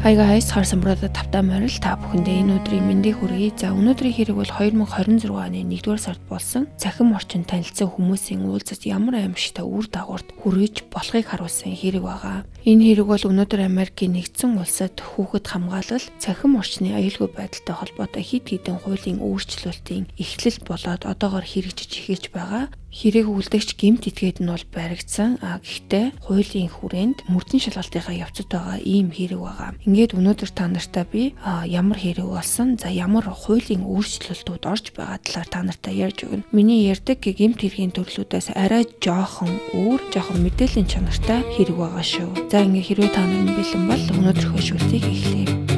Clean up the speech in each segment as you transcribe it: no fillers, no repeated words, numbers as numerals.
Hi guys, хар самбаруудад тавтай морил та бүхэндээ энэ өдрийн мэндийг хүргэе. За, өнөөдрийн хэрэг бол 2026 оны 1-р сард болсон цахим орчинд танилцсан хүмүүсийн уулзалт ямар аимшигтай үр дагаварт хүрэж болохыг харуулсан хэрэг байгаа. Энэ хэрэг бол өнөөдөр Америкийн нэгдсэн улсад хүүхэд хамгаалал, цахим орчны аюулгүй байдалтай холбоотой хэд хэдэн хуулийн өөрчлөлтийн эхлэл болоод одоогоор хэрэгжиж эхэлж байгаа. Хэрэг үлдэгч гэмт этгээд нь бол баригдсан. А гэхдээ хуулийн хүрээнд мөрдөн шалгалтынхаа явцад байгаа ийм хэрэг байгаа. Ингээд өнөөдөр та нартай би ямар хэрэг болсон, за ямар хуулийн өөрчлөлтүүд орж байгаа талаар та нартай ярьж өгнө. Миний ярьдаг гэмт хэргийн төрлүүдээс арай жоохон өөр, жоохон мэдээллийн чанартай хэрэг байгаа шүү. За, ингээд хэрвээ та нар бэлэн бол өнөөдрийнхөө шүлтийг эхлэе.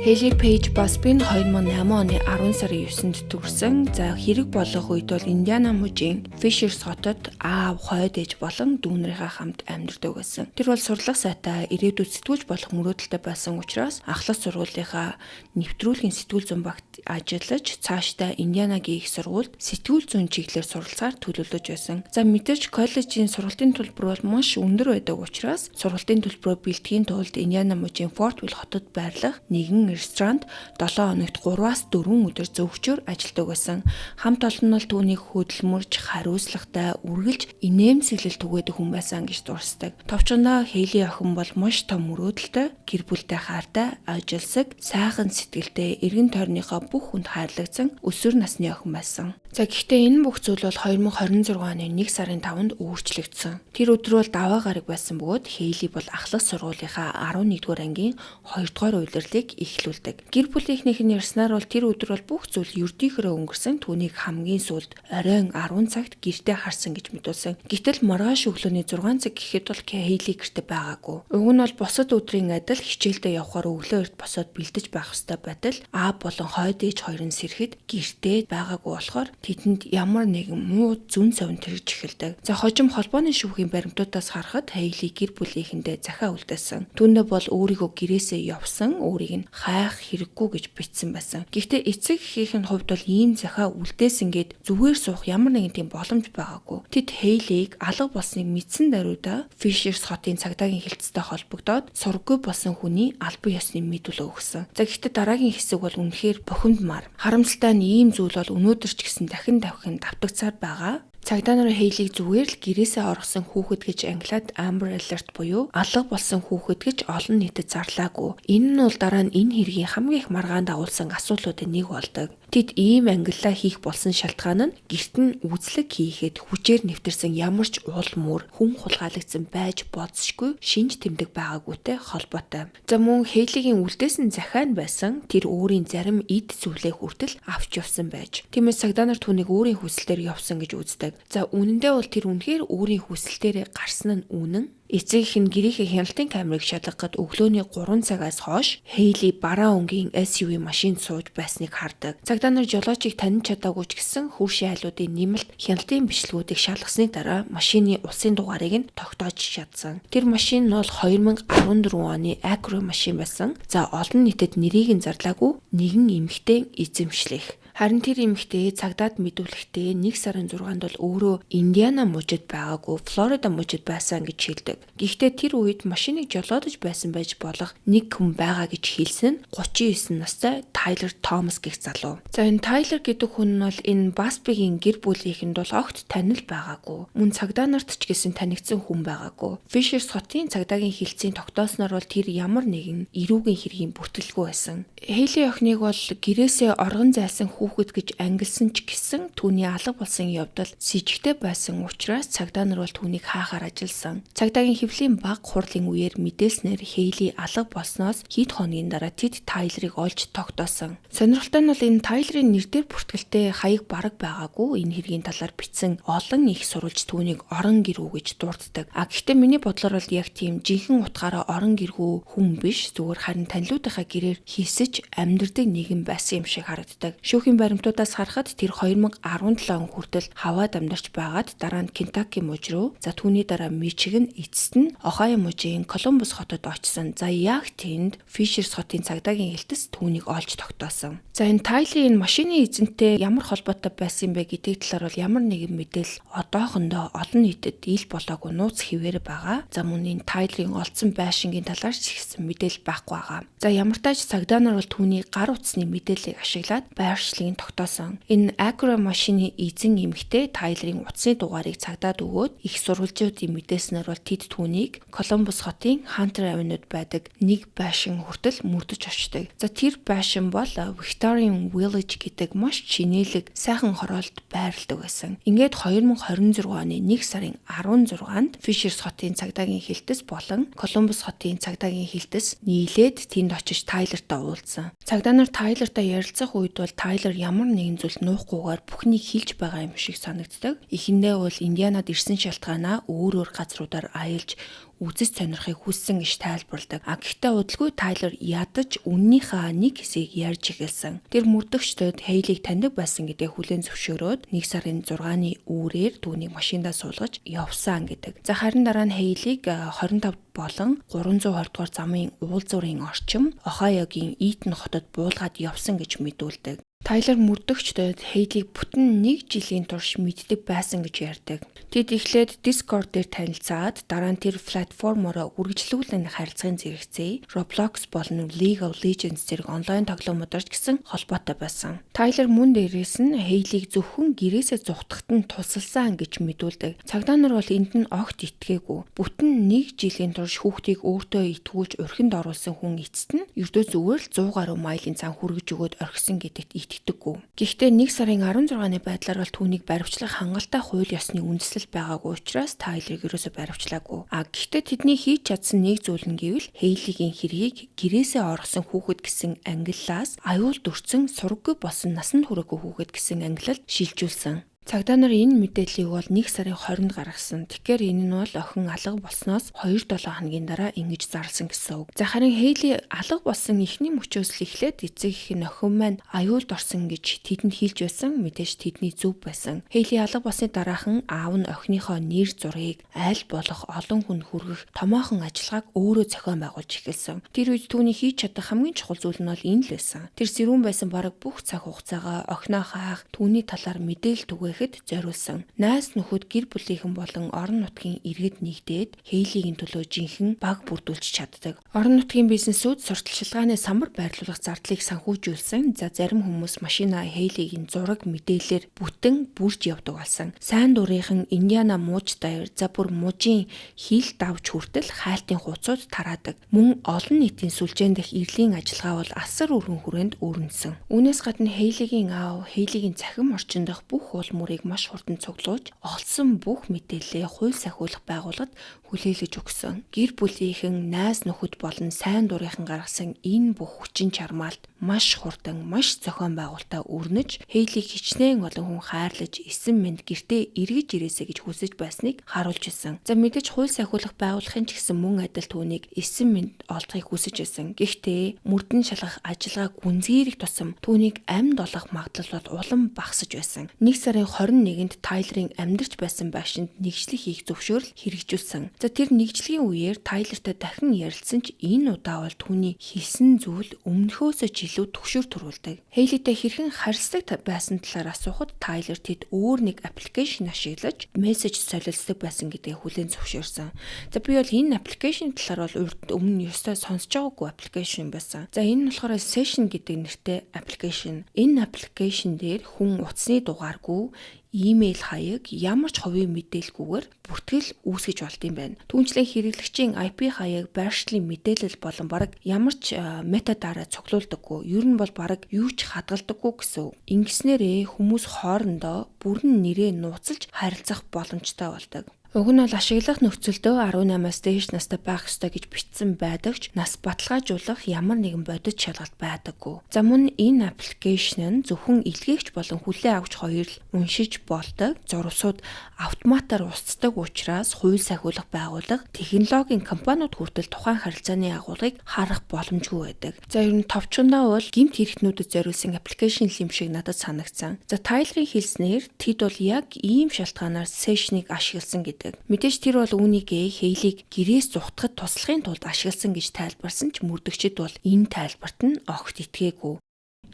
Хейли Пейж Басбин 2008 оны 10 сарын 9-нд төрсэн. За, хэрэг болох үед бол Индиана мужийн Фишерс хотод аав, хойд ээж болон дүү нарынхаа хамт амьдардаг байсан. Тэр бол сурлах сайтай, ирээдүйд сэтгүүлч болох мөрөөдөлтэй байсан учраас ахлах сургуулийнхаа нэвтрүүлгийн сэтгүүл зүйн багт ажиллаж, цаашдаа Индианагийн их сургуульд сэтгүүл зүйн чиглэлээр суралцахаар төлөвлөж байсан. За, мэдээж коллежийн сургалтын төлбөр бол маш өндөр байдаг учраас сургалтын төлбөрөө бэлтгэхийн тулд Индиана мужийн Форт Уилл хотод байрлах нэгэн ресторанд 7 хоногт 3-аас 4 өдөр зөвхчөөр ажилладаг байсан. Хамт олон нь бол түүнийг хөдөлмөрч, хариуцлагатай, үргэлж инээмсэглэл түгээдэг хүн байсан гэж дурсдаг. Товчондоо Хейли охин бол маш том мөрөөдөлтэй, гэр бүлтэй хайртай, ажилсаг, сайхан сэтгэлтэй, эргэн тойрныхоо бүх хүнд хайрлагдсан өсвөр насны охин байсан. За, гэхдээ энэ бүх зүйл бол 2026 оны 1 сарын 5-нд өөрчлөгдсөн. Тэр өдөр бол даваа гараг байсан бөгөөд Хейли бол ахлах сургуулийнхаа 11-р ангийн 2-дугаар улирлыг эхлүүлдэг. Гэр бүлийнхнийх нь ярьснаар бол тэр өдөр бол бүх зүйл ердийнхөрөө өнгөрсөн. Түүнийг хамгийн сүүлд оройн 10 цагт гэртээ харсан гэж мэдүүлсэн. Гэтэл маргааш өглөөний 6 цаг гэхэд бол Хейли гэртээ байгаагүй. Уг нь бол бусад өдрийн адил хичээлдээ явхаар өглөө эрт босоод бэлдэж байх ёстой байтал аав болон хойд ээж хоёр нь сэрэхэд гэртээ байгаагүй болохоор тэдэнд ямар нэгэн муу зөн совин тэрж эхэлдэг. За, хожим холбооны шүүхийн баримтуудаас харахад Хейли гэр бүлийнхэндээ захиа үлдээсэн. Түүндээ бол өөрийгөө гэрээсээ явсан, өөрийг нь хайх хэрэггүй гэж бичсэн байсан. Гэхдээ эцэг эхийнх нь хувьд бол ийм захиа үлдээсэн гээд зүгээр суух ямар нэгэн тийм боломж байгаагүй. Тэд Хейлийг алга болсныг мэдсэн даруйда Фишерс хотын цагдаагийн хэлтстэй холбогдоод сурггүй болсон хүний албан ёсны мэдүүлэг өгсөн. За, гэхдээ дараагийн хэсэг бол үнэхээр бухимдмаар. Харамсалтай нь ийм зүйл бол өнөөдөр ч гэсэн дахин дахин давтагцаар байгаа. Цагдаа нар Хейлийг зүгээр л гэрээсээ оргосон хүүхэд гэж ангилаад Amber Alert буюу алга болсон хүүхэд гэж олон нийтэд зарлаагүй. Энэ нь бол дараа нь энэ хэргийн хамгийн их маргаан дагуулсан асуудлуудын нэг болдог. Тэд ийм ангиллаа хийх болсон шалтгаан нь гэрт нь үзлэг хийхэд хүчээр нэвтэрсэн ямар ч уул мөр, хүн хулгайлагдсан байж болзошгүй шинж тэмдэг байгаагүйтэй холбоотой. За, мөн Хейлигийн үлдээсэн захиа нь байсан тэр өөрийн зарим эд зүйлээ хүртэл авч явсан байж. Тиймээс цагдаа нар түүнийг өөрийн хүсэлтээр явсан гэж үздэг. За, үнэндээ бол тэр үнэхээр өөрийн хүсэлтээрээ гарсан нь үнэн. Эцэг эх нь гэрийнхээ хяналтын камерыг шалгахад өглөөний 3 цагаас хойш Хейли бараан өнгийн SUV машинд сууж байсныг хардаг. Цагдаа нар жолоочийг таньж чадаагүй ч гэсэн хөршийн айлуудын нэмэлт хяналтын бичлэгүүдийг шалгасны дараа машины улсын дугаарыг нь тогтоож чадсан. Тэр машин нь бол 2014 оны Acura машин байсан. За, олон нийтэд нэрийг нь зарлаагүй нэгэн эмэгтэй эзэмшлэх. Харин тэр эмэгтэй цагдаад мэдүүлэхдээ 1 сарын 6-нд бол өөрөө Индиана мужид байгаагүй, Флорида мужид байсан гэж хэлдэг. Гэхдээ тэр үед машиныг жолоодож байсан байж болох нэг хүн байгаа гэж хэлсэн нь 39 настай Тайлер Томас гэх залуу. За, энэ Тайлер гэдэг хүн нь бол энэ Басбигийн гэр бүлийнхэнд бол огт танил байгаагүй. Мөн цагдаа нарт ч гэсэн танигдсан хүн байгаагүй. Фишерс хотын цагдаагийн хэлтсийн тогтоосноор бол тэр ямар нэгэн эрүүгийн хэргийн бүртгэлгүй байсан. Хейли охиныг бол гэрээсээ оргон зайлсан хүүхэд гэж ангилсан ч гэсэн түүний алга болсон явдал сэжигтэй байсан учраас цагдаа нар бол түүнийг хаахаар ажилласан. Цагдаагийн хэвлэлийн баг хурлын үеэр мэдээлснээр Хейли алга болсноос хэд хоногийн дараа тэд Тайлерыг олж тогтоосон. Сонирхолтой нь бол энэ Тайлерын нэр дээр бүртгэлтэй хаяг бараг байгаагүй. Энэ хэргийн талаар бичсэн олон их сурвалж түүнийг орон гэрүү гэж дурддаг. А гэхдээ миний бодлоор бол яг тийм жинхэнэ утгаараа орон гэргүй хүн биш, зүгээр харин танилуудынхаа гэрээр хийсэж амьдардаг нэгэн байсан юм шиг харагддаг. Шүүхийн Цагдаагийн баримтуудаас харахад тэр 2017 он хүртэл Хавайд амьдарч байгаад дараа нь Кентаки мужи руу, за түүний дараа Мичиган, эцэст нь Ohio мужийн Колумбус хотод очсон. За яг тэнд Фишерс хотын цагдаагийн хэлтэс түүнийг олж тогтоосон. За энэ Тайлерийн машины эзэнтэй ямар холбоотой байсан юм бэ гэдэг талаар бол ямар нэгэн мэдээлэл одоохондоо олон нийтэд ил болоогүй нууц хэвээр байгаа. За мөн энэ Тайлерийн олдсон байшингийн талаар ч ихсэн мэдээлэл байхгүй байгаа. За ямар тач цагдаа нар бол түүний гар утасны мэдээллийг ашиглаад байршлыг тогтоосон. Энэ Acura машины эзэн эмэгтэй Тайлерийн утасны дугаарыг цагдаад өгөөд их сурвалжуудын мэдээснээр бол тэд түүнийг Колумбус хотын Hunter Avenue-д байдаг нэг байшин хүртэл мөрдөж очдог. За тэр байшин бол Victorian Village гэдэг маш чинээлэг сайхан хороолт байрладаг байсан. Ингээд 2026 оны 1 сарын 16-нд Fishers хотын цагдаагийн хэлтэс болон Колумбус хотын цагдаагийн хэлтэс нийлээд тэнд очиж Тайлертай уулзсан. Цагдаа нар Тайлертай ярилцах үед бол Тайлер ямар нэгэн зүйл нуухгүйгээр бүхнийг хэлж байгаа юм шиг санагддаг. Эхэндээ бол Индианад ирсэн шалтгаанаа өөр өөр газруудаар аялж үзэж сонирхыг хүссэн гэж тайлбарладаг. А гэхдээ удалгүй Тайлер ядаж үннийхээ нэг хэсгийг ярьж эхэлсэн. Тэр мөрдөгчдөд Хейлийг таньдаг байсан гэдгээ хүлээн зөвшөөрөөд 1 сарын 6-ны үүрээр түүнийг машиндаа суулгаж явсан гэдэг. За харин дараа нь Хейлийг 25 болон 320 дугаар замын уулзуурын орчим Ohio-гийн Итон хотод буулгаад явсан гэж мэдүүлдэг. Тайлер мөрдөгчдөд Хейлийг бүтэн нэг жилийн турш мэддэг байсан гэж ярьдаг. Тэд эхлээд Discord дээр танилцаад дараа нь тэр платформороо үргэлжлүүлэн харилцагын зэрэгцээ Roblox болон League of Legends зэрэг онлайн тоглоомуудаар ч гэсэн холбоотой байсан. Тайлер мөн дээрээс нь Хейлийг зөвхөн гэрээсээ зугтахад нь тусалсан гэж мэдүүлдэг. Цагдаа нар бол энд нь огт итгээгүй. Бүтэн нэг жилийн турш хүүхдийг өөртөө итгүүлж орхинд оруулсан хүн эцэст нь ердөө зүгээр л 100 гаруй майлын цан хүргэж өгөөд орхисон гэдэгт итгэдэггүй. Гэхдээ 1 сарын 16-ны байдлаар бол түүнийг баривчлах хангалттай хууль ёсны үндэслэл байгаагүй учраас Тайлерыг ерөөсөө баривчлаагүй. А гэхдээ тэдний хийж чадсан нэг зүйл нь гэвэл Хейлигийн хэргийг гэрээсээ оргосон хүүхэд гэсэн ангиллаас аюулд өртсөн сураггүй болсон насанд хүрээгүй хүүхэд гэсэн ангилалд шилжүүлсэн. Цагдаа нар энэ мэдээллийг бол 1 сарын 20-нд гаргасан. Тэгэхээр энэ нь бол охин алга болсноос 2-7 хоногийн дараа ингэж зарласан гэсэн үг. За харин Хейли алга болсон эхний мөчөөс л эхлээд эцэг эх нь охин маань аюулд орсон гэж тэдэнд хэлж байсан. Мэдээж тэдний зөв байсан. Хейли алга болсны дараахан аав нь охиныхоо нэр зургийг аль болох олон хүнд хүргэх томоохон ажиллагааг өөрөө зохион байгуулж эхэлсэн. Тэр үед түүний хийж чадах хамгийн чухал зүйл нь бол энэ л байсан. Тэр сэрүүн байсан бараг бүх цаг хугацаагаа охиноо хаах, түүний талаар мэдээлэл түгээх зориулсан. Найз нөхөд гэр бүлийнхэн болон орон нутгийн иргэд нэгдээд Хейлигийн төлөө жинхэнэ баг бүрдүүлж чаддаг. Орон нутгийн бизнесүүд сурталчилгааны самбар байрлуулах зардлыг санхүүжүүлсэн. За зарим хүмүүс машина Хейлигийн зураг мэдээлэлээр бүтэн бүрж явдаг болсон. Сайн дурынхан Индиана мууч даяар за бүр мужийн хил давж хүртэл хайлтын хуудсууд тараадаг. Мөн олон нийтийн сүлжээн дэх ирлийн ажиллагаа бол асар өргөн хүрээнд өрнөсөн. Үүнээс гадна Хейлигийн аав Хейлигийн цахим орчин дах бүх уул мөрийг маш хурдан цуглуулж олсон бүх мэдээллээ хууль сахиулах байгууллагад хүлээлгэж өгсөн. Гэр бүлийнхэн, найз нөхөд болон сайн дурынхан гаргасан энэ бүх хүчин чармаалт маш хурдан, маш зохион байгуулалтаа өрнөж, Хейлийг хичнээн олон хүн хайрлаж, эсэн мэнд гэртээ эргэж ирээсэ гэж хүсэж байсныг харуулж ирсэн. За мэдээж хууль сахиулах байгууллагын ч гэсэн мөн адил түүнийг эсэн мэнд олдохыг хүсэж байсан. Гэхдээ мөрдөн шалгах ажиллагаа гүнзгийрэх тусам түүнийг амьд олох магадлал бол улам багасж байсан. 1 сарын 21-нд Тайлерийн амьдарч байсан байшинд нэгжлэг хийх зөвшөөрөл хэрэгжүүлсэн. За тэр нэгжлэгийн үеэр Тайлертай дахин ярилцсан ч энэ удаа бол түүний хэлсэн зүйл өмнөхөөсөө ч илүү түгшүүр төрүүлдэг. Хейлитэй хэрхэн харилцдаг байсан талаар асуухад Тайлер тэд өөр нэг application ашиглаж мессеж солилцдог байсан гэдгээ хүлээн зөвшөөрсөн. За би бол энэ application талаар бол урд өмнө ёстой сонсож байгаагүй application байсан. За энэ нь болохоор Session гэдэг нэртэй application. Энэ application дээр хүн утасны дугааргүй имэйл хаяг ямар ч хувийн мэдээлэлгүйгээр бүртгэл үүсгэж болдог юм байна. Түүнчлэн хэрэглэгчийн IP хаяг, байршлын мэдээлэл болон бараг ямар ч метадараа цуглуулдаггүй. Ер нь бол бараг юу ч хадгалдаггүй гэсэн үг. Ингэснээрээ хүмүүс хоорондоо бүрэн нэрээ нууцлж харилцах боломжтой болдог. Уг нь бол ашиглах нөхцөлдөө 18-аас дээш настай байх ёстой гэж бичсэн байдаг ч нас баталгаажуулах ямар нэгэн бодит шалгалт байдаггүй. За мөн энэ application нь зөвхөн илгээгч болон хүлээн авагч хоёр л уншиж болдог. Зурвасууд автоматар устдаг учраас хууль сахиулах байгууллага, технологийн компаниуд хүртэл тухайн харилцааны агуулгыг харах боломжгүй байдаг. За ер нь товчхондоо бол гэмт хэрэгтнүүдэд зориулсан application юм шиг надад санагдсан. За Тайлерын хэлснээр тэд бол яг ийм шалтгаанаар Session-ыг ашигласан гэдэг. Мэдээж тэр бол үүнийгээ Хейлийг гэрээс зугтахад туслахын тулд ашигласан гэж тайлбарсан ч мөрдөгчид бол энэ тайлбарт нь огт итгээгүй.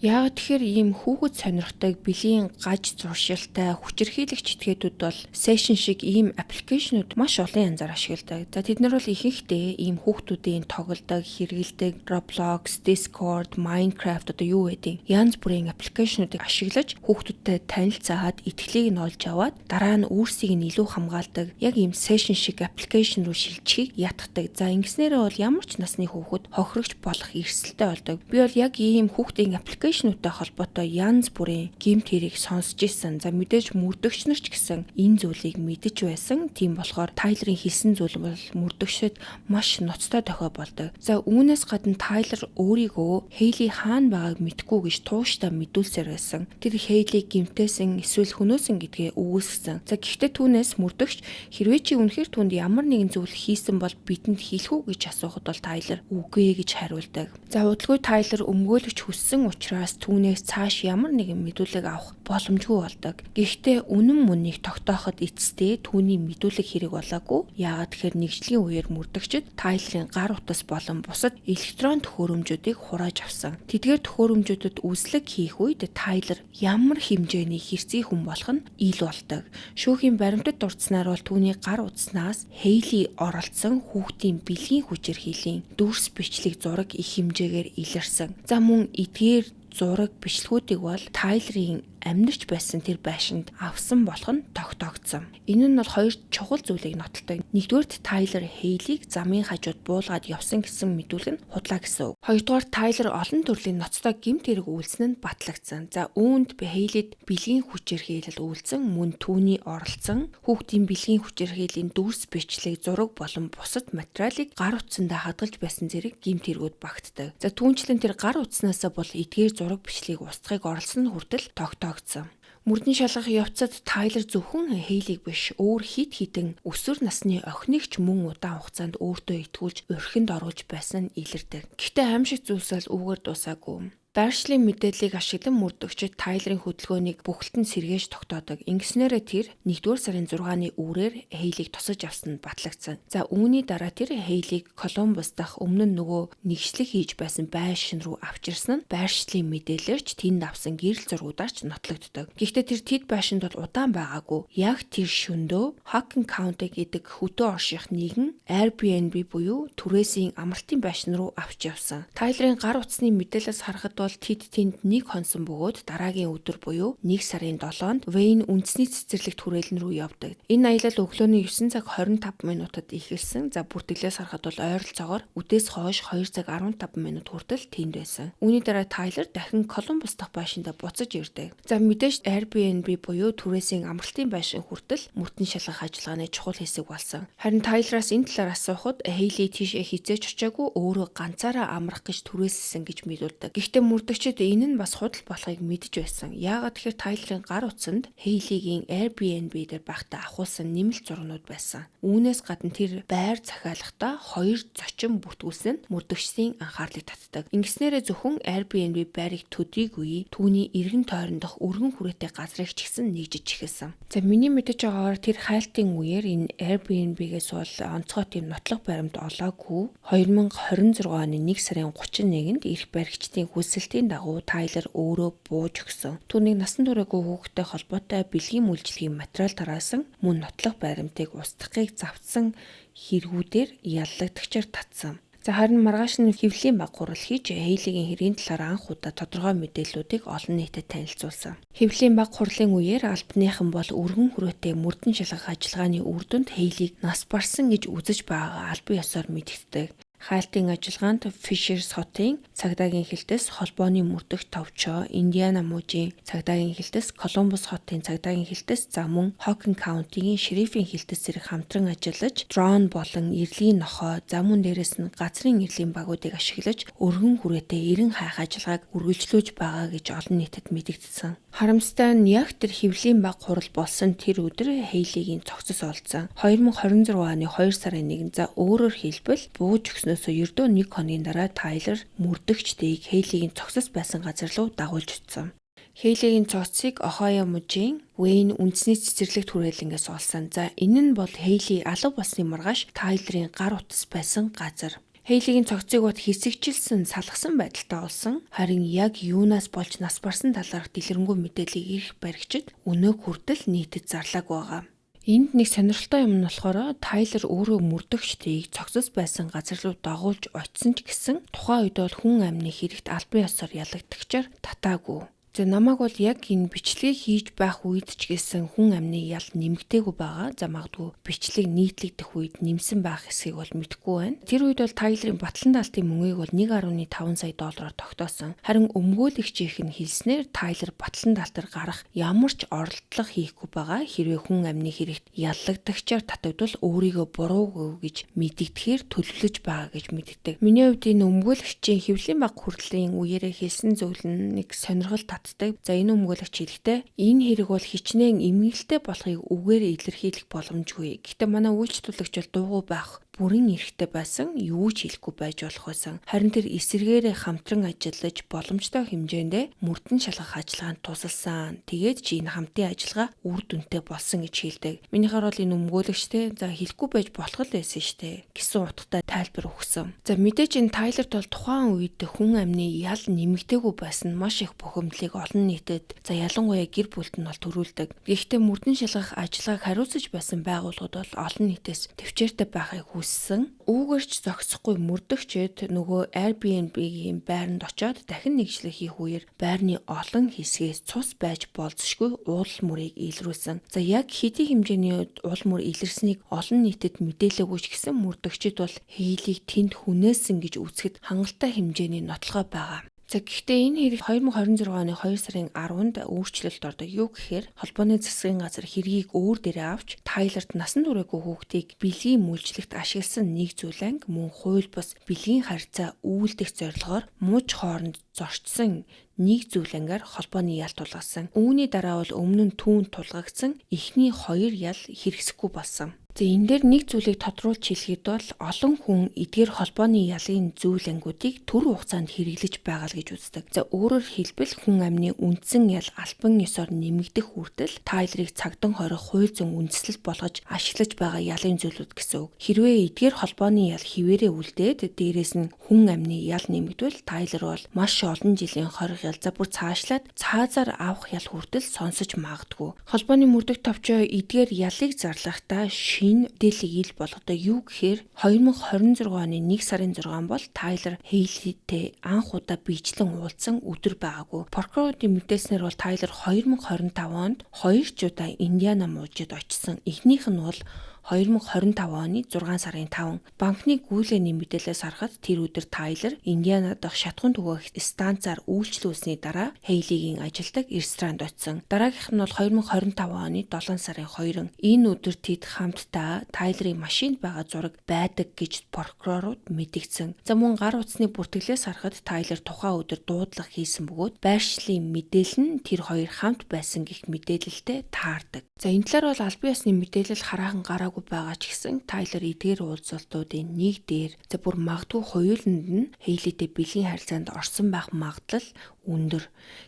Яг тэгэхээр ийм хүүхэд сонирхдаг бэлгийн гаж зуршилтай хүчирхийлэгч этгээдүүд бол Session шиг ийм application ууд маш олон янзаар ашигладаг. За тэд нар бол ихэнхдээ ийм хүүхдүүдийн тоглодог, хэрэглэдэг Roblox, Discord, Minecraft одоо юу гэдгийг янз бүрийн application уудыг ашиглаж хүүхдүүдтэй танилцаад, итгэлийг нь олж аваад, дараа нь үүрсийг нь илүү хамгаалдаг яг ийм Session шиг application руу шилжихийг ятгадаг. За ингэснээрээ бол ямар ч насны хүүхэд хохирогч болох эрсдэлтэй болдог. Би бол яг ийм хүүхдийн application уудтай холбоотой янз бүрийн гэмт хэрэг сонсч ирсэн. За мэдээж мөрдөгч нар ч гэсэн энэ зүйлийг мэдэж байсан. Тийм болохоор Тайлерын хэлсэн зүйл бол мөрдөгчдөд маш ноцтой дохио болдог. За үүнээс гадна Тайлер өөрийгөө Хейли хаана байгааг мэдэхгүй гэж тууштай мэдүүлсээр байсан. Тэр Хейлийг гэмтээсэн эсвэл хөнөөсөн гэдгээ үгүйсгэсэн. За гэхдээ түүнээс мөрдөгч хэрвээ чи үнэхээр түүнд ямар нэгэн зүйл хийсэн бол бидэнд хэлэх үү гэж асуухад бол Тайлер үгүй гэж хариулдаг. За удалгүй Тайлер өмгөөлөгч хүссэн учраас түүнээс цааш ямар нэгэн мэдүүлэг авах боломжгүй болдог. Гэхдээ үнэн мөннийг тогтооход эцэстээ түүний мэдүүлэг хэрэг болоогүй. Яагаад тэгэхээр нэгжлэгийн үеэр мөрдөгчид Тайлерын гар утас болон бусад электрон төхөөрөмжүүдийг хурааж авсан. Тэдгээр төхөөрөмжүүдэд үзлэг хийх үед Тайлер ямар хэмжээний хэрцгий хүн болох нь ил болдог. Шүүхийн баримтад дурдсанаар бол түүний гар утаснаас Хейли оролцсон хүүхдийн бэлгийн хүчирхийллийн дүрс бичлэг зураг их хэмжээгээр илэрсэн. За мөн эдгээр зураг бичлэгүүдийг бол Тайлерын амьдарч байсан тэр байшинд авсан болох нь тогтоогдсон. Энэ нь бол хоёр чухал зүйлийг нотолдог. Нэгдүгээрт, Тайлер Хейлийг замын хажууд буулгаад явсан гэсэн мэдүүлэг нь худлаа гэсэн үг. Хоёрдугаар, Тайлер олон төрлийн ноцтой гэмт хэрэг үйлдсэн нь батлагдсан. За үүнд Хейлид бэлгийн хүчирхийлэл үйлдсэн, мөн түүний оролцсон хүүхдийн бэлгийн хүчирхийллийн дүрс бичлэг, зураг болон бусад материалыг гар утсандаа хадгалж байсан зэрэг гэмт хэрэгүүд багтдаг. За түүнчлэн тэр гар утаснаасаа бол эдгээр зураг бичлэгийг устгахыг оролдсон нь хүртэл тогтоогдсон. Мөрдөн шалгах явцад Тайлер зөвхөн Хейлийг биш, өөр хэд хэдэн өсвөр насны охиныг ч мөн удаан хугацаанд өөртөө итгүүлж орхинд оруулж байсан нь илэрдэг. Гэхдээ аймшигт зүйлс бол үүгээр дуусаагүй. Байршлын мэдээллийг ашиглан мөрдөгчид Тайлерын хөдөлгөөнийг бүхэлд нь сэргээж тогтоодог. Ингэснээрээ тэр 1-р сарын 6-ны үүрээр Хейлийг тосож авсан нь батлагдсан. За үүний дараа тэр Хейлийг Колумбус дахь өмнө нь нөгөө нэгшлэг хийж байсан байшин руу авчирсан нь байршлын мэдээлэлээр ч, тэнд авсан гэрэл зургуудаар ч нотлогддог. Гэхдээ тэр тэд байшинд бол удаан байгаагүй. Яг тэр шөнөдөө Hocking County гэдэг хөдөө орших нэгэн Airbnb буюу түрээсийн амралтын байшин руу авч явсан. Тайлерын гар утасны мэдээлэлээс харахад бол тэд тэнд нэг хонсон бөгөөд дараагийн өдөр буюу 1 сарын 7-нд Wayne үндэсний цэцэрлэгт хүрээлэн рүү явдаг. Энэ аялал өглөөний 9 цаг 25 минутад эхэлсэн. За бүртгэлээс харахад бол ойролцоогоор үдээс хойш 2 цаг 15 минут хүртэл тэнд байсан. Үүний дараа Тайлер дахин Колумбус дахь байшиндаа буцаж ирдэг. За мэдээж Airbnb буюу түрээсийн амралтын байшин хүртэл мөрдөн шалгах ажиллагааны чухал хэсэг болсон. Харин Тайлераас энэ талаар асуухад Хейли тийшээ хэзээ ч очиагүй, өөрөө ганцаараа амрах гэж түрээсэлсэн гэж мэдүүлдэг. Гэхдээ мөрдөгчид энэ нь бас худал болохыг мэдэж байсан. Яагаад тэгэхээр Тайлерын гар утсанд Хейлигийн Airbnb дээр байхдаа авахулсан нэмэлт зургнууд байсан. Үүнээс гадна тэр байр захиалгахдаа хоёр зочин бүртгүүлсэн нь мөрдөгчдийн анхаарлыг татдаг. Ингэснээрээ зөвхөн Airbnb байрыг төдийгүй түүний эргэн тойрондох өргөн хүрээтэй газрыг ч гэсэн нэгжиж эхэлсэн. За миний мэдэж байгаагаар тэр хайлтын үеэр энэ Airbnb-гээс бол онцгой тийм нотлох баримт олоогүй. 2026 оны 1 сарын 31-нд эрх баригчдын хүсэлтийн дагуу Тайлер өөрөө бууж өгсөн. Түүнийг насан туршаагүй хүүхэдтэй холбоотой бэлгийн үйлчилгээний материал тараасан, мөн нотлох баримтыг устгахыг завтсан хэрэгүүдээр яллагдагчаар татсан. За харин маргааш нь хэвлэлийн баг хурал хийж Хейлигийн хэргийн талаар анх удаа тодорхой мэдээллүүдийг олон нийтэд танилцуулсан. Хэвлэлийн баг хурлын үеэр албаныхан бол өргөн хүрээтэй мөрдөн шалгах ажиллагааны үр дүнд Хейлиг нас барсан гэж үзэж байгаагаа албан ёсоор мэдэгддэг. Хайлтын ажиллагаанд Fishers хотын цагдаагийн хэлтэс, холбооны мөрдөх товчоо, Индиана мужийн цагдаагийн хэлтэс, Колумбус хотын цагдаагийн хэлтэс, за мөн Хокин Каунтигийн шерифийн хэлтэс зэрэг хамтран ажиллаж, дрон болон эрлийн нохой, за мөн дээрээс нь газрын эрлийн багуудыг ашиглаж өргөн хүрээтэй эрен хайх ажиллагааг үргэлжлүүлж байгаа гэж олон нийтэд мэдэгдсэн. Харамсалтай нь яг тэр хэвлэлийн баг хурал болсон тэр өдөр Хейлигийн цогцос олдсон. 2026 оны 2 сарын 1-нд, за өөрөөр хэлбэл бууж өгснөөсөө ердөө 1 хоногийн дараа Тайлер мөрдөгчдийг Хейлигийн цогцос байсан газар руу дагуулж очсон. Хейлигийн цогцсыг Ohio мужийн Wayne үндэсний цэцэрлэгт хүрээлэнгээс олсон. За энэ нь бол Хейли алга болсны маргааш Тайлерын гар утас байсан газар. Хейлигийн цогцыг бод хэсэгчилсэн, салгасан байдалтай олсон. Харин яг юунаас болж нас барсан талаарх дэлгэрэнгүй мэдээллийг эрх баригчид өнөөг хүртэл нийтэд зарлаагүй байгаа. Энд нэг сонирхолтой юм нь болохоор Тайлер өөрөө мөрдөгчдийг цогцос байсан газар руу дагуулж очисон ч гэсэн тухайн үед бол хүн амны хэрэгт албан ёсоор ялагдагчаар татаагүй. За намайг бол яг энэ бичлэгийг хийж байх үед ч гэсэн хүн амны ял нэмэгдээгүй байгаа. За магадгүй бичлэг нийтлэгдэх үед нэмсэн байх хэсгийг бол мэдэхгүй байна. Тэр үед бол Тайлерын батлан даалтын мөнгийг бол 1.5 сая доллараар тогтоосон. Харин өмгөөлөгчийнх нь хэлснээр Тайлер батлан даалтаар гарах ямар ч оролдлого хийхгүй байгаа. Хэрвээ хүн амны хэрэгт яллагдагчаар татагдвал өөрийгөө буруугүй гэж мэдэгдэхээр төлөвлөж байгаа гэж мэддэг. Миний хувьд энэ өмгөөлөгчийн хэвлэлийн баг хүртлийн үеэрээ хэлсэн зүйл нь нэг сонирхол татдаг. За энэ өмгөөлөгч хэлэхдээ энэ хэрэг бол хичнээн эмгэлтэй болохыг үгээр илэрхийлэх боломжгүй. Гэхдээ манай үйлчлүүлэгч бол дуугүй байх бүрэн эрхтэй байсан, юу ч хэлэхгүй байж болох байсан. Харин тэр эсэргээрээ хамтран ажиллаж боломжтой хэмжээндээ мөрдөн шалгах ажиллагаанд тусалсан. Тэгээд чи энэ хамтын ажиллагаа үр дүнтэй болсон гэж хэлдэг. Минийхээр бол энэ өмгөөлөгчтэй за хэлэхгүй байж болох л байсан штэ гэсэн утгатай тайлбар өгсөн. За мэдээж энэ Тайлерт бол тухайн үед хүн амны ял нэмэгдээгүй байсан нь маш их бухимдлыг олон нийтэд, за ялангуяа гэр бүлд нь бол төрүүлдэг. Гэхдээ мөрдөн шалгах ажиллагааг хариуцаж байсан байгууллагууд бол олон нийтээс төвчээртэй байхыг хүссэн. Үүгэрч зогсохгүй мөрдөгчд нөгөө Airbnb-ийн байранд очиод дахин нэгжлэг хийх үеэр байрны олон хэсгээс цус байж болзошгүй уул мөрийг илрүүлсэн. За яг хэдий хэмжээний уул мөр илэрснийг олон нийтэд мэдээлээгүй ч гэсэн мөрдөгчд бол Хейлийг тэнд хүнээсэн гэж үзэхэд хангалттай хэмжээний нотлогоо байгаа. За гэхдээ энэ хэрэг 2026 оны 2 сарын 10-нд өөрчлөлт ордог. Юу гэхээр холбооны засгийн газар хэргийг өөр дээрээ авч Тайлерт насан туршаагүй хүүхдийг бэлгийн мүлжлэгт ашигласан нэг зүйл анги мөн хууль бус бэлгийн харьцаа үйлдэх зорилгоор муж хооронд зорчсон нэг зүйл ангаар холбооны ял тулгасан. Үүний дараа бол өмнө нь түүнд тулгагдсан эхний 2 ял хэрэгсэхгүй болсон. За энэ дээр нэг зүйлийг тодруулж хэлэхэд бол олон хүн эдгээр холбооны ялын зүйл ангиудыг төр хугацаанд хэрэглэж байгаа л гэж үздэг. За өөрөөр хэлбэл хүн амны үндсэн ял албан ёсоор нэмэгдэх хүртэл Тайлерыг цагдан хорих хууль зүйн үндслэл болгож ашиглаж байгаа ялын зүйлүүд гэсэн үг. Хэрвээ эдгээр холбооны ял хിവэрээ үлдээд дээрээс нь хүн амны ял нэмэгдвэл Тайлер бол маш олон жилийн хорих ял, за бүр цаашлаад цаазаар авах ял хүртэл сонсож магадгүй. Холбооны мөрдөх товчоо эдгээр ялыг зарлахдаа шинэ мэдээллийг ил болгодог. Юу гэхээр 2026 оны 1 сарын 6 бол Тайлер Хейлитэй анх удаа биечлэн уулзсан өдөр байгаагүй. Прокурорын мэдээлснээр бол Тайлер 2025 онд 2 ч удаа Индиана мужид очсон. Эхнийх нь бол 2025 оны 6 сарын 5. Банкны гүйлгээний мэдээлэлээс харахад тэр өдөр Тайлер Индиана дахь шатхуун түгээх станцаар үйлчлүүлсэний дараа Хейлигийн ажилдаг ресторанд очсон. Дараагийнх нь бол 2025 оны 7 сарын 2. Энэ өдөр тэд хамтдаа Тайлерын машинд байгаа зураг байдаг гэж прокурорууд мэдгдсэн. За мөн гар утасны бүртгэлээс харахад Тайлер тухайн өдөр дуудлага хийсэн бөгөөд байршлын мэдээлэл нь тэр хоёр хамт байсан гэх мэдээлэлтэй таардаг. За энэ талаар бол албан ёсны мэдээлэл хараахан гараагүй байгаа ч гэсэн Тайлер эдгээр уулзалтуудын нэг дээр за бүр магадгүй хоёуланд нь Хейлитэй бэлгийн харилцаанд орсон байх магадлал өндөр.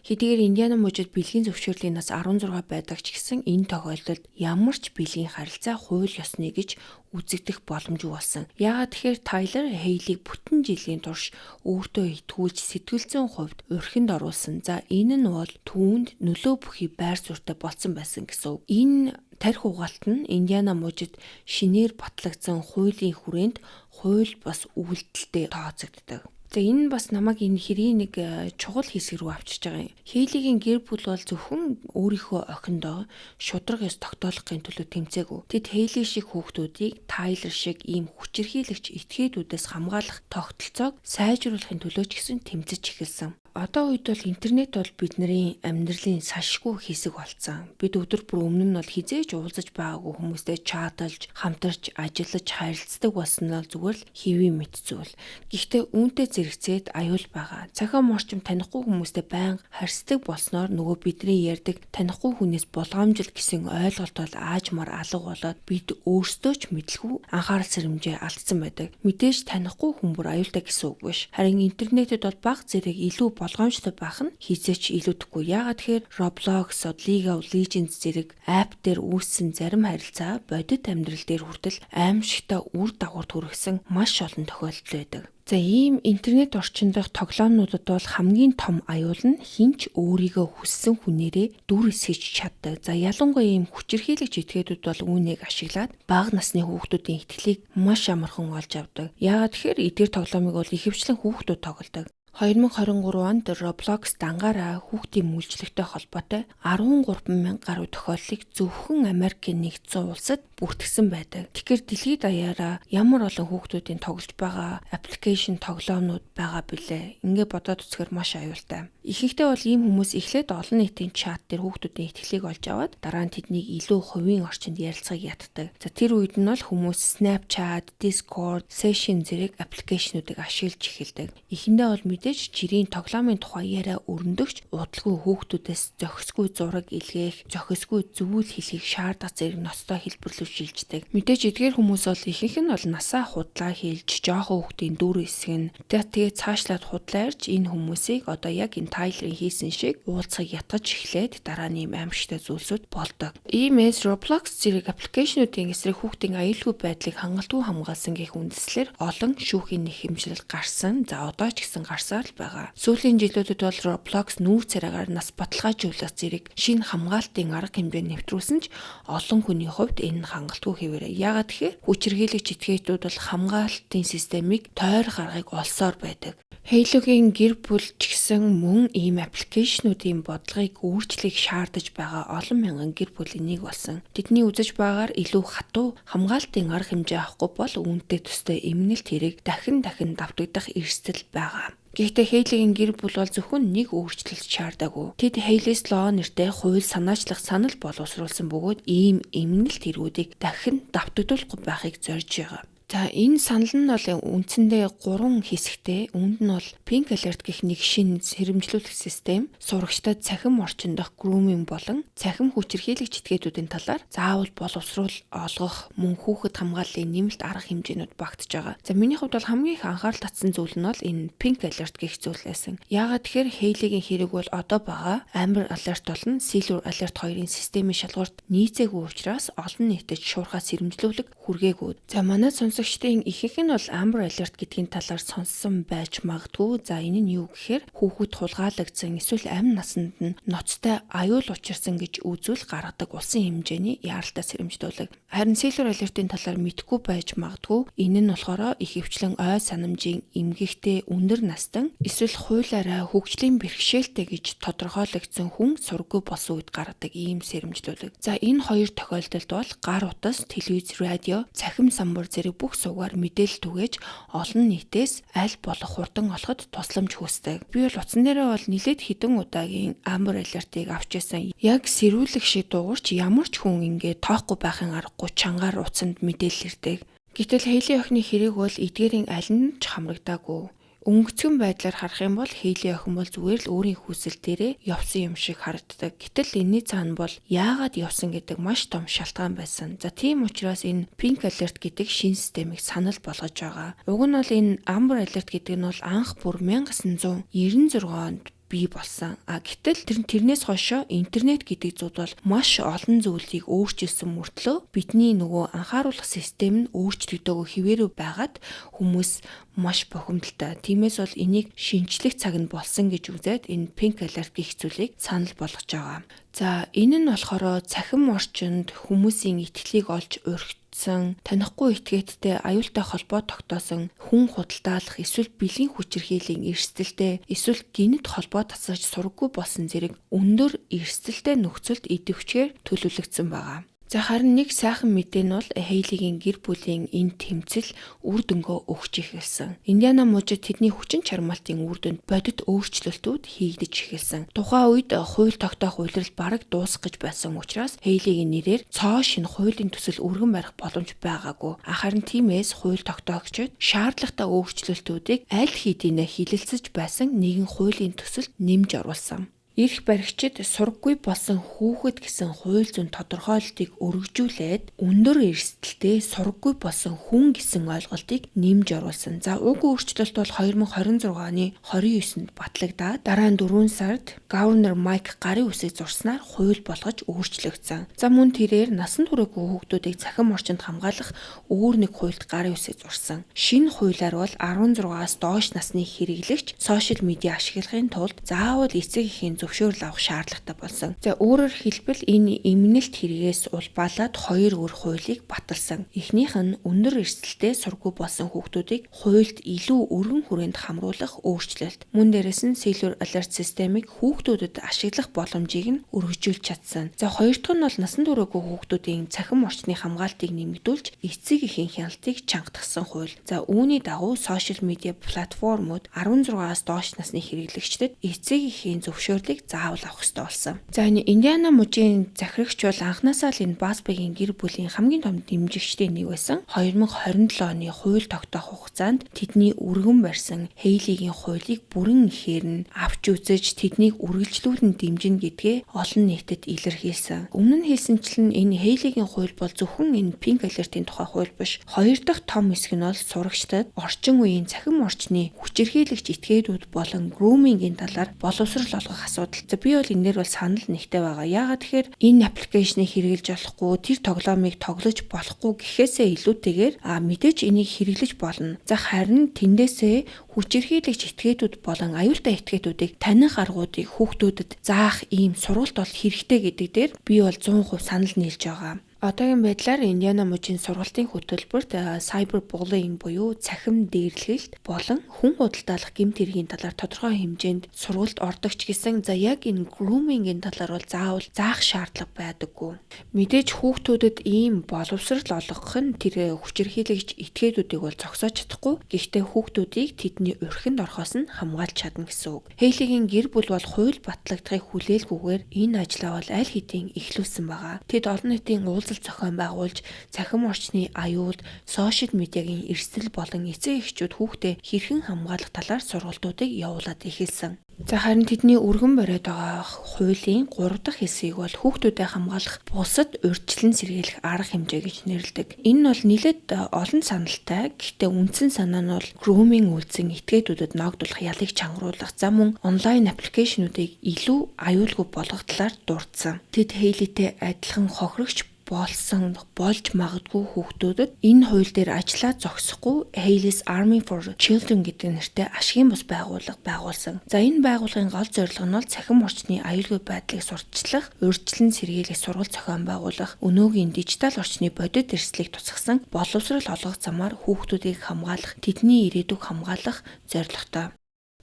Хэдийгээр Индиана мужид бэлгийн зөвшөөрлийн нас 16 байдаг ч гэсэн энэ тохиолдолд ямар ч бэлгийн харилцаа хууль ёсны гэж үзэгдэх боломжгүй болсон. Яагаад тэгэхээр Тайлер Хейлийг бүтэн жилийн турш өөртөө итгүүлж сэтгэл зүйн хувьд урхинд оруулсан. За энэ нь бол түүнд нөлөө бүхий байр суурьтай болсон байсан гэсэн үг. Энэ тархи угаалт нь Индиана мужид шинээр батлагдсан хуулийн хүрээнд хууль бус үйлдэлтэй тооцогддог. За энэ нь бас намайг энэ хэргийн нэг чухал хэсэг рүү авчирч байгаа юм. Хейлигийн гэр бүл бол зөвхөн өөрийнхөө охиндоо шударга ёс тогтоолохын төлөө тэмцээгүй. Тэд Хейли шиг хүүхдүүдийг Тайлер шиг ийм хүчирхийлэгч этгээдүүдээс хамгаалах тогтолцоог сайжруулахын төлөө ч гэсэн тэмцэж эхэлсэн. Одоо үед бол интернет бол бидний амьдралын салшгүй хэсэг болсон. Бид өдөр бүр өмнө нь бол хэзээ ч уулзаж байгаагүй хүмүүстэй чаталж, хамтарч, ажиллаж, харилцдаг болсон нь бол зүгээр л хэвийн мэт зүйл. Гэхдээ үүнтэй зэрэгцээд аюул байгаа. Цахим орчим танихгүй хүмүүстэй байнга харьцдаг болсноор нөгөө бидний ярьдаг танихгүй хүнээс болгоомжил гэсэн ойлголт бол аажмаар алга болоод бид өөрсдөө ч мэдлгүй анхаарал сэрэмжээ алдсан байдаг. Мэдээж танихгүй хүн бүр аюултай гэсэн үг биш. Харин интернетэд бол бага зэрэг илүү болгоомжтой байх нь хэзээ ч илүүдэхгүй. Яагаад тэгэхээр Roblox, League of Legends зэрэг app дээр үүссэн зарим харилцаа бодит амьдрал дээр хүртэл аимшигтай үр дагавар төрөсөн маш олон тохиолдол байдаг. За ийм интернет орчин дох тоглоомнуудад бол хамгийн том аюул нь хэн ч өөрийгөө хүссэн хүнээрээ дүр эсгэж чаддаг. За ялангуяа ийм хүчирхийлэгч этгээдүүд бол үүнийг ашиглаад бага насны хүүхдүүдийн итгэлийг маш амархан олж авдаг. Яагаад тэгэхээр эдгээр тоглоомыг бол ихэвчлэн хүүхдүүд тоглодог. 2023 онд Roblox дангаараа хүүхдийн мүлжлэгтэй холбоотой 13 мянга гаруй тохиолдлыг зөвхөн Америкийн нэгдсэн улсад бүртгэсэн байдаг. Тэгэхээр дэлхийд даяараа ямар олон хүүхдүүдийн тоглож байгаа application тоглоомнууд байгаа билээ. Ингээ бодоод үзэхээр маш аюултай. Ихэнхдээ бол ийм хүмүүс эхлээд олон нийтийн чат дээр хүүхдүүдийн итгэлийг олж аваад дараа нь тэднийг илүү хувийн орчинд ярилцахыг ятдаг. За тэр үед нь бол хүмүүс Snapchat, Discord, Session зэрэг application уудыг ашиглаж эхэлдэг. Эхэндээ бол мэдээж жирийн тоглоомын тухай яриа өрнөдөгч удалгүй хүүхдүүдээс зохисгүй зураг илгээх, зохисгүй зүйл хэлхийг шаардах зэрэг ноцтой хэлбэр рүү шилждэг. Мэдээж эдгээр хүмүүс бол ихэнх нь бол насаа худлаа хэлж, жоохон хүүхдийн дүр эсэг нь тэгээ цаашлаад худлаа ярьж энэ хүмүүсийг одоо яг энэ Тайлерын хийсэн шиг уулзахыг ятгаж эхлээд дараа нь ийм аимшигтай зүйлсүүд болдог. Иймээс Roblox зэрэг application уудын эсрэг хүүхдийн аюулгүй байдлыг хангалтгүй хамгаалсан гэх үндслээр олон шүүхийн нэхэмжлэл гарсан. За одоо ч гэсэн гарсаар л байгаа. Сүүлийн жилүүдэд бол Roblox нүүр царайгаар нас баталгаажуулах зэрэг шинэ хамгаалтын арга хэмжээ нэвтрүүлсэн ч олон хүний хувьд энэ нь хангалтгүй хэвээрээ. Яагаад тэгэхээр хүчирхийлэгч этгээдүүд бол хамгаалтын системийг тойрох аргыг олсоор байдаг. Хейлигийн гэр бүл ч гэсэн мөн ийм application уудын бодлогыг өөрчлөхийг шаардаж байгаа олон мянган гэр бүлийн нэг болсон. Тэдний үзэж байгаагаар илүү хатуу хамгаалтын арга хэмжээ авахгүй бол үүнтэй төстэй эмнэлт хэрэг дахин дахин давтагдах эрсдэл байгаа. Гэхдээ Хейлигийн гэр бүл бол зөвхөн нэг өөрчлөлт шаардаагүй. Тэд Hailey's Law нэртэй хууль санаачлах санал боловсруулсан бөгөөд ийм эмнэлт хэрэгүүдийг дахин давтагдуулахгүй байхыг зорж байгаа. За энэ санал нь бол үндсэндээ 3 хэсэгтэй. Үүнд нь бол Pink Alert гэх нэг шинэ сэрэмжлүүлэх систем, сурагчдад цахим орчин дох grooming болон цахим хүчирхийлэгч этгээдүүдийн талаар заавал боловсруул олгох, мөн хүүхэд хамгааллын нэмэлт арга хэмжээнүүд багтж байгаа. За миний хувьд бол хамгийн их анхаарал татсан зүйл нь бол энэ Pink Alert гэх зүйл байсан. Яагаад тэгэхээр Хейлигийн хэрэг бол одоо байгаа Amber Alert болон Silver Alert хоёрын системийн шалгуурт нийцээгүй учраас олон нийтэд шуурхай сэрэмжлүүлэг хүргээгүй. За манай сонсогчдын ихэнх нь бол Amber Alert гэдгийн талаар сонссон байж магадгүй. За энэ нь юу гэхээр хүүхэд хулгайлагдсан эсвэл амь насанд нь ноцтой аюул учирсан гэж үзвэл гаргадаг улсын хэмжээний яаралтай сэрэмжлүүлэг. Харин Silver Alert-ийн талаар мэдэхгүй байж магадгүй. Энэ нь болохоор ихэвчлэн ой санамжийн эмгэгтэй өндөр настан эсвэл хуулиараа хөгжлийн бэрхшээлтэй гэж тодорхойлогдсон хүн сурггүй болсон үед гаргадаг ийм сэрэмжлүүлэг. За энэ хоёр тохиолдолд бол гар утас, телевиз, радио, цахим самбар зэрэг бүх сувгаар мэдээлэл түгээж олон нийтээс аль болох хурдан олоход тусламж хүсдэг. Би бол утсан дээрээ бол нилээд хэдэн удаагийн Amber Alert-ыг авч байсан. Яг сэрүүлэг шиг дуугарч ямар ч хүн ингээд тоохгүй байхын аргагүй чангаар утсанд мэдээлэл ирдэг. Гэтэл Хейли охины хэрэг бол эдгээрийн аль нь ч хамрагдаагүй. Өнгөцгөн байдлаар харах юм бол Хейли охин бол зүгээр л өөрийн хүсэл дээрээ явсан юм шиг харагддаг. Гэтэл энэний цаана бол яагаад явсан гэдэг маш том шалтгаан байсан. За тийм учраас энэ Pink Alert гэдэг шинэ системийг санал болгож байгаа. Уг нь бол энэ Amber Alert гэдэг нь бол анх бүр 1996 онд бий болсон. А гэтэл тэрнээс хойшоо интернет гэдэг зүйл бол маш олон зүйлийг өөрчилсөн мөртлөө бидний нөгөө анхааруулах систем нь өөрчлөгдөөгүй хэвээрээ байгаад хүмүүс маш бухимдалтай. Тиймээс бол энийг шинжлэх цаг нь болсон гэж үзээд энэ Pink Alert гэх зүйлийг санал болгож байгаа. За энэ нь болохоор цахим орчинд хүмүүсийн итгэлийг олж урих зөрчсөн, танихгүй этгээдтэй аюултай холбоо тогтоосон, хүн худалдаалах эсвэл бэлгийн хүчирхийллийн эрсдэлтэй, эсвэл гэнэт холбоо татсаж сураггүй болсон зэрэг өндөр эрсдэлтэй нөхцөлд идэвхжгээр төлөвлөгдсөн байгаа. За харин нэг сайхан мэдээ нь бол Хейлигийн гэр бүлийн энэ тэмцэл үр дүнгөө өгч эхэлсэн. Индиана мужид тэдний хүчин чармаалтын үр дүнд бодит өөрчлөлтүүд хийгдэж эхэлсэн. Тухайн үед хууль тогтоох улирал бараг дуусах гэж байсан учраас Хейлигийн нэрээр цоо шинэ хуулийн төсөл өргөн барих боломж байгаагүй. Харин тиймээс хууль тогтоогчид шаардлагатай өөрчлөлтүүдийг аль хэдийнэ хилэлцэж байсан нэгэн хуулийн төсөлд нэмж оруулсан. Эрх баригчид сураггүй болсон хүүхэд гэсэн хууль зүйн тодорхойлолтыг өргөжүүлээд өндөр эрсдэлтэй сураггүй болсон хүн гэсэн ойлголтыг нэмж оруулсан. За уг өөрчлөлт бол 2026 оны 29-нд батлагдаад дараа нь 4 сард Governor Mike гарын үсэг зурснаар хууль болгож өөрчлөгдсөн. За мөн тэрээр насан туршаагүй хүүхдүүдийг цахим орчинд хамгаалах өөр нэг хуульд гарын үсэг зурсан. Шинэ хуулиар бол 16-аас доош насны хэрэглэгч сошиал медиа ашиглахын тулд заавал эцэг эхийн зөвшөөрөл авах шаардлагатай болсон. За өөрөөр хэлбэл энэ эмнэлт хэрэгээс улбаалаад хоёр өөр хуулийг баталсан. Эхнийх нь өндөр эрсдэлтэй сургуу болсон хүүхдүүдийг хуульд илүү өргөн хүрээнд хамруулах өөрчлөлт. Мөн дээрээс нь Cellular Alert системийг хүүхдүүдэд ашиглах боломжийг нь өргөжүүлж чадсан. За хоёр дахь нь бол насан туршаагүй хүүхдүүдийн цахим орчны хамгаалтыг нэмэгдүүлж эцэг эхийн хяналтыг чангатгасан хууль. За үүний дагуу сошиал медиа платформуд 16-аас доош насны хэрэглэгчдэд эцэг эхийн зөвшөөрлийг заавал авах ёстой болсон. За энэ Индиана мужийн захирагч бол анхнаасаа л энэ Басбигийн гэр бүлийн хамгийн том дэмжигчдийн нэг байсан. 2027 оны хууль тогтоох хугацаанд тэдний өргөн барьсан Хейлигийн хуулийг бүрэн ихээр нь авч үзэж тэднийг үргэлжлүүлэн дэмжинэ гэдгээ олон нийтэд илэрхийлсэн. Өмнө нь хэлсэнчлэн энэ Хейлигийн хууль бол зөвхөн энэ Pink Alert-ийн тухай хууль биш. Хоёр дахь том хэсэг нь бол сурагчдад орчин үеийн цахим орчны хүчирхийлэгч этгээдүүд болон грумингийн талаар боловсрол олгох асуудал. За би бол энэ дээр бол санал нэгтэй байгаа. Яагаад тэгэхээр энэ аппликейшнийг хэрэглэж болохгүй, тэр тоглоомыг тоглож болохгүй гэхээсээ илүүтэйгээр мэдээж энийг хэрэглэж болно. За харин тэндээсээ хүчирхийлэгч этгээдүүд болон аюултай этгээдүүдийг таних аргуудыг хүүхдүүдэд заах ийм сургалт бол хэрэгтэй гэдэг дээр би бол 100% санал нийлж байгаа. Одоогийн байдлаар Индиана мужийн сургалтын хөтөлбөрт cyber bullying буюу цахим дээрлэгэлт болон хүн худалдаалах гэмт хэргийн талаар тодорхой хэмжээнд сургалт ордог ч гэсэн за яг энэ grooming-ийн талаар бол заавал заах шаардлага байдаггүй. Мэдээж хүүхдүүдэд ийм боловсрол олгох нь тэр хүчирхийлэгч этгээдүүдийг бол зогсоож чадахгүй. Гэхдээ хүүхдүүдийг тэдний урхинд орохоос нь хамгаалж чадна гэсэн үг. Хейлигийн гэр бүл бол хууль батлагдахыг хүлээлгүйгээр энэ ажлаа бол аль хэдийн эхлүүлсэн байгаа. Тэд олон нийтийн уулзалт зохион байгуулж цахим орчны аюулд, сошиал медиагийн эрсдэл болон эцэг эхчүүд хүүхдээ хэрхэн хамгаалах талаар сургалтуудыг явуулаад эхэлсэн. За харин тэдний өргөн бариад байгаа хуулийн 3 дахь хэсгийг бол хүүхдүүдэд хамгаалах бусад урьдчилан сэргийлэх арга хэмжээ гэж нэрлэдэг. Энэ нь бол нэлээд олон саналтай. Гэхдээ үндсэн санаа нь бол grooming үйлцэн этгээдүүдэд ноогдуулах ялыг чангаруулах, за мөн онлайн аппликейшнүүдийг илүү аюулгүй болгох талаар дурдсан. Тэд Хейлитэй адилхан хохирогч болсон болж магадгүй хүүхдүүдэд энэ хууль дээр ажиллаа зогсохгүй Haley's Army for Children гэдэг нэртэй ашигын бус байгууллага байгуулсан. За энэ байгууллагын гол зорилго нь бол цахим орчны аюулгүй байдлыг сурталчлах, урьдчилан сэргийлэх сургалт зохион байгуулах, өнөөгийн дижитал орчны бодит эрсдлийг тусгасан боловсрол олгох замаар хүүхдүүдийг хамгаалах, тэдний ирээдүг хамгаалах зорилготой.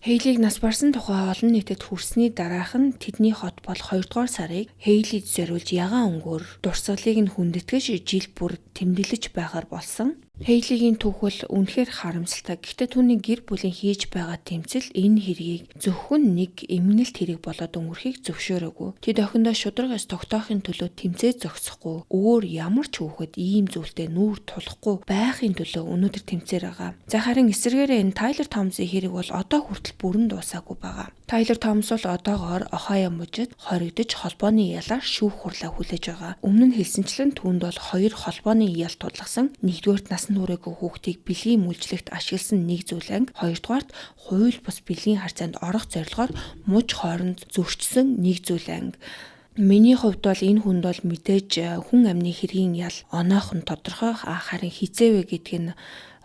Хейлиг нас барсан тухай олон нийтэд хүрсний дараах нь тэдний хот бол 2 дугаар сарыг Хейлид зориулж ягаан өнгөөр дурсгалыг нь хүндэтгэж жил бүр тэмдэглэж байгаар болсон. Хейлигийн түүх бол үнэхээр харамсалтай. Гэхдээ түүний гэр бүлийн хийж байгаа тэмцэл энэ хэргийг зөвхөн нэг эмнэлт хэрэг болоод өнгөрөхийг зөвшөөрөөгүй. Тэд охиндоо шударга ёс тогтоохын төлөө тэмцээ зогсохгүй, өөр ямар ч хүүхэд ийм зүйлтэй нүүр тулахгүй байхын төлөө өнөөдөр тэмцээр байгаа. За харин эсрэгээрээ энэ Тайлер Томсын хэрэг бол одоо хүртэл бүрэн дуусаагүй байгаа. Тайлер Томс бол одоогоор Ohio мужид хоригдож холбооны ялаар шүүх хурлаа хүлээж байгаа. Өмнө нь хэлсэнчлэн түүнд бол 2 холбооны ял тулгасан. Нэгдүгээрт насан туршаагүй хүүхдийг бэлгийн мүлжлэгт ашигласан нэг зүйл анги, хоёрдугаарт хууль бус бэлгийн харьцаанд орох зорилгоор муж хооронд зөрчсөн нэг зүйл анги. Миний хувьд бол энэ хүнд бол мэдээж хүн амны хэргийн ял оноох нь тодорхой, харин хизээвэ гэдг нь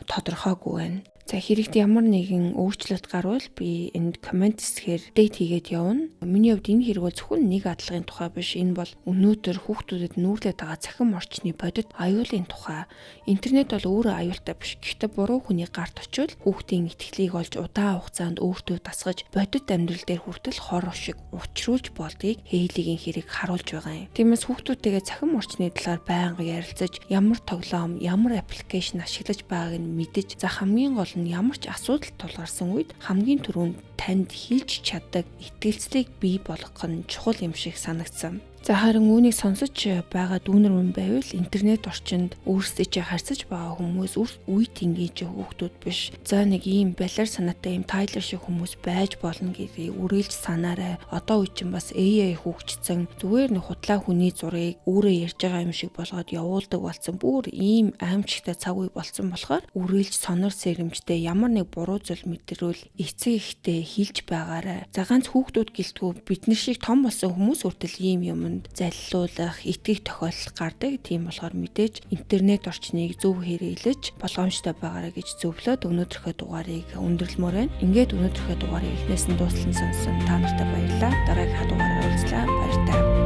тодорхойгүй байна. За, хэрэгт ямар нэгэн өөрчлөлт гарвал би энд comment хэсгээр update хийгээд явна. Миний хувьд энэ хэрэг бол зөвхөн нэг адалгын тухай биш. Энэ бол өнөөдөр хүүхдүүдэд нүүрлээд байгаа цахим орчны бодит аюулын тухай. Интернет бол өөрөө аюултай биш. Гэхдээ буруу хүний гарт очивол хүүхдийн итгэлийг олж, удаан хугацаанд өөртөө дасгаж, бодит амьдрал дээр хүртэл хор шиг учруулж болдгийг Хейлигийн хэрэг харуулж байгаа юм. Тиймээс хүүхдүүдтэйгээ цахим орчны талаар байнга ярилцаж, ямар тоглоом, ямар application ашиглаж байгааг нь мэдэж, за, хамгийн гол нь ямар ч асуудал тулгарсан үед хамгийн түрүүнд танд хэлж чаддаг итгэлцлийг бий болгох нь чухал юм шиг санагдсан. За, харин үүнийг сонсож байгаа дүүнер мөн байвал интернет орчинд өөрсдөө чи харьцаж байгаа хүмүүс үе тэнгийн чи хүүхдүүд биш. За, нэг ийм балиар санаатай, ийм Тайлер шиг хүмүүс байж болно гэдгийг үргэлж санаарай. Одоо үе чинь бас AI хөгжсөн. Зүгээр нэг худлаа хүний зургийг өөрөө ярьж байгаа юм шиг болгоод явуулдаг болсон. Бүр ийм аимшигтай цаг үе болсон болохоор үргэлж сонор сэрэмжтэй, ямар нэг буруу зүйл мэдэрвэл эцэг эхтэй хэлж байгаарай. За, ганц хүүхдүүд гэлтгүй, бид нар шиг том болсон хүмүүс хүртэл ийм юмд залилуулах, итгэх тохиолдол гардаг. Тийм болохоор мэдээж интернет орчныг зөв хэрэглэж болгоомжтой байгаарай гэж зөвлөөд өнөөдрийнхөө дугаарыг өндөрлөмөр байна. Ингээд өнөөдрийнхөө дугаарыг эхнээс нь дуустал нь сонссон та нартай баярлалаа. Дараагийнхаа дугаараар уулзлаа. Баяртай.